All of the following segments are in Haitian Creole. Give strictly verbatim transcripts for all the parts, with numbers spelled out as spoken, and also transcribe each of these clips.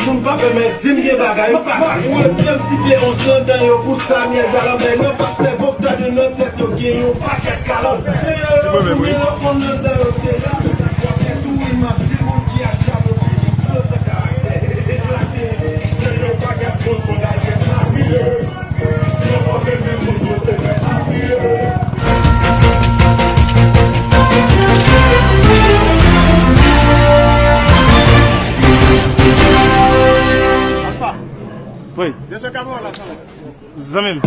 Moun pa fè men di m gen bagay, m pa fè. Ou wè pye m sible onz anndan yo pou sa myèl galanbè nan pastè vokta de nan tèt yo gen yon pakèt kalòt. Ti mwen menm, wi. Yon konn anndan yo se la. W ap fè tou wi, m ap di moun ki ap chapo ki di flot nan karaktè. Eklate. Yo pa gad moun pou la jèn la. Wi. Zanmi m.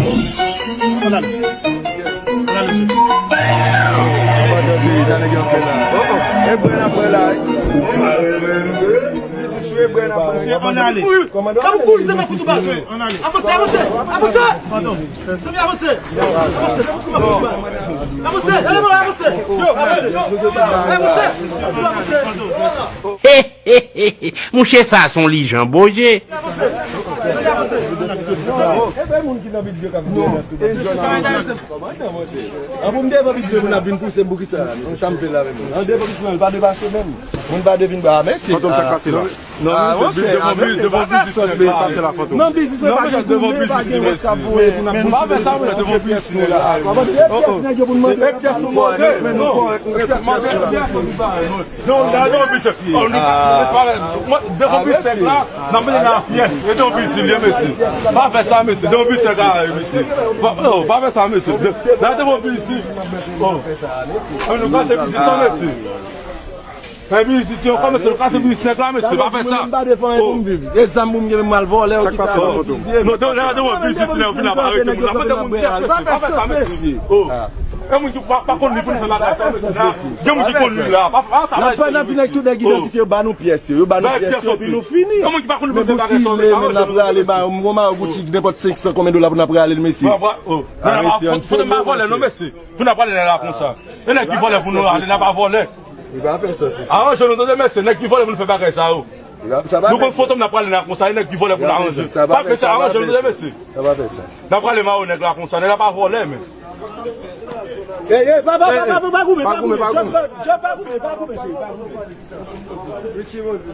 Ann ale. Ann ale, mesye. Pandan se sa nèg yo ap fè la. Oh, oh. E bwè n ap bwè la, wi. Ann ale. Kòman w ap kouri, se pa foutou baz. Ann ale. Avanse, avanse, avanse. Padon. Zanmi, avanse. Avanse, se pou kouman foutou baz. Avanse, ale, avanse. Yo, avanse. Avanse. Avanse. Mouche sa se yon lijan boje. An pou m devan bizye pou n ap vin pouse m pou kisa? Se sa m fè la menm. An devan bizye, pa devan se menm. Moun pa devin ba, mesye. Fantom, sa k pase la? Non, mesye, devan biznis, devan biznis, mesye. Nan biznis mwen pa gen kounye, pa gen wòch k ap voye pou n ap. Pa fè sa, mesye, devan biznis la. E pyès pou mande. Non, la, devan biznis. Devan biznis la, nan mwen la pyès. E devan biznis li, mesye. Pa fè sa, mesye. Devan biznis la, mesye. Pa fè sa, mesye. La, devan biznis. Oh. An nou kase biznis la, mesye. Fè biznis yo kòman se kase biznis nèg la, mesye, pa fè sa. Mwen menm m pa defann pou m viv. E zam pou m gen, m al vòlè ou kisa. Non, devan, devan biznis nèg vin aparete moun la, pa devan moun pyès, mesye, pa fè sa, mesye. Oh. E moun ki pa, pa konn li pou nou fè bagay sa, mesye. Gen moun ki konn li la, pa fè sa, mesye. N ap di nèg tout nèg idantifye yo, ba nou pyès yo, yo ba nou pyès yo, epi nou fini. E moun ki pa konn li pou fè bagay sa, mesye, menm n ap rale, ba, mwen ma boutik nenpòt senk san konbyen dola pou n ap rale l, mesye. Foto m pa vòlè non, mesye. Pou n ap prale la konsa. E nèg ki vòlè pou nou ale, n ap pa vòlè. Li pa fè sans, mesye. Aranje nou tande, mesye, nèg ki vòlè pou nou fè bagay sa yo. Nou konn foto m n ap prale la konsa, e nèg ki vòlè pou nou aranje. Pa fè sa, aranje nou tande, mesye. Sa pa fè sans. N ap prale mare nèg la konsa, nèg la pa vòlè, men. Ey, ey, pa, pa, pa goumen, pa goumen, pa goumen. Jòf, pa goumen, pa goumen, cheri, pa goumen. Richie Mose.